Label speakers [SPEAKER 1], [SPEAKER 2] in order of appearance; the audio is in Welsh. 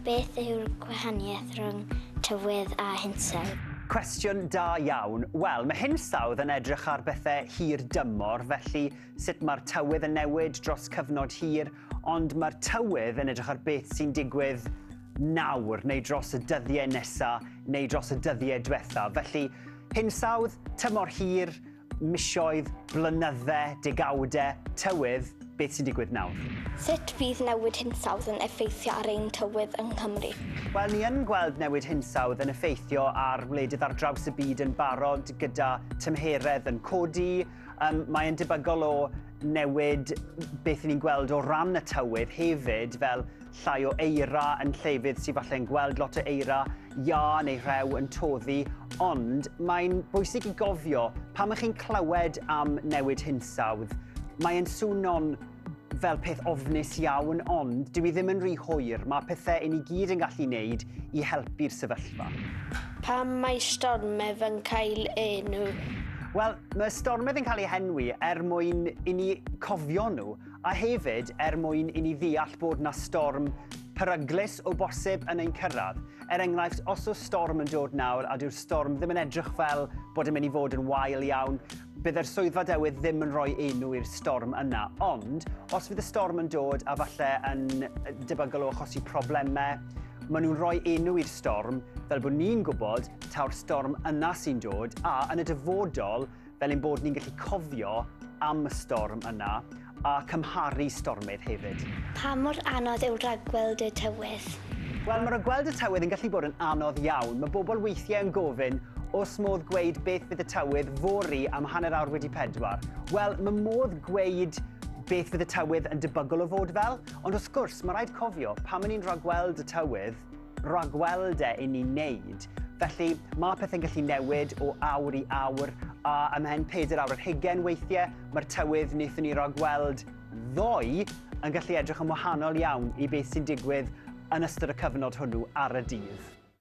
[SPEAKER 1] Beth yw'r gwahaniaeth rhwng tywydd a hinsawdd?
[SPEAKER 2] Cwestiwn da iawn. Wel, mae hinsawdd yn edrych ar bethau hir dymor, felly sut mae'r tywydd yn newid dros cyfnod hir, ond mae'r tywydd yn edrych ar beth sy'n digwydd nawr, neu dros y dyddiau nesa, neu dros y dyddiau diwetha. Felly, hinsawdd, tymor hir, misoedd, blynydde, degawde, tywydd, beth sy'n digwydd nawr.
[SPEAKER 3] Sut fydd newid hinsawdd yn effeithio ar ein tywydd yng Nghymru?
[SPEAKER 2] Wel, ni yn gweld newid hinsawdd yn effeithio ar wledydd ar draws y byd yn barod gyda tymheredd yn codi. Um, mae'n debygol o newid beth ni'n gweld o ran y tywydd hefyd, fel llai o eira yn llefydd sydd falle'n gweld lot o eira, iâ neu rhew yn toddi, ond mae'n bwysig i gofio pan ych chi'n clywed am newid hinsawdd, mae'n swno'n fel peth ofnus iawn, ond dyw i ddim yn rhy hwyr. Mae pethau i ni gyd yn gallu wneud i helpu'r sefyllfa.
[SPEAKER 4] Pam mae stormydd yn cael enw?
[SPEAKER 2] Wel, mae stormydd yn cael eu henwi er mwyn i ni cofio nhw, a hefyd er mwyn i ni ddeall bod 'na storm peryglus o bosib yn ein cyrraedd. Er enghraifft, os oes storm yn dod nawr a dyw'r storm ddim yn edrych fel bod yn mynd i fod yn wael iawn, bydd Swyddfa Dywydd ddim yn rhoi enw i'r storm yna. Ond, os fydd y storm yn dod a falle yn debygol o achosi problemau, maen nhw'n rhoi enw i'r storm fel bod ni'n gwybod taw'r storm yna sy'n dod a yn y dyfodol fel ein bod ni'n gallu cofio am y storm yna a cymharu stormydd hefyd.
[SPEAKER 1] Pa mor anodd yw rhagweld y tywydd?
[SPEAKER 2] Wel, mae rhagweld y tywydd yn gallu bod yn anodd iawn. Mae bobl weithiau yn gofyn os modd gweud beth fydd y tywydd fory am 4:30. Wel, mae modd gweud beth fydd y tywydd yn debygol o fod fel, ond wrth gwrs, mae rhaid cofio, pan maen ni'n rhagweld y tywydd, ragweld e i ni'n neud. Felly mae pethau'n gallu newid o awr i awr, a ymhen 24 weithiau, mae'r tywydd wnaethon ni ragweld ddoe yn gallu edrych yn wahanol iawn i beth sy'n digwydd yn ystod y cyfnod hwnnw ar y dydd.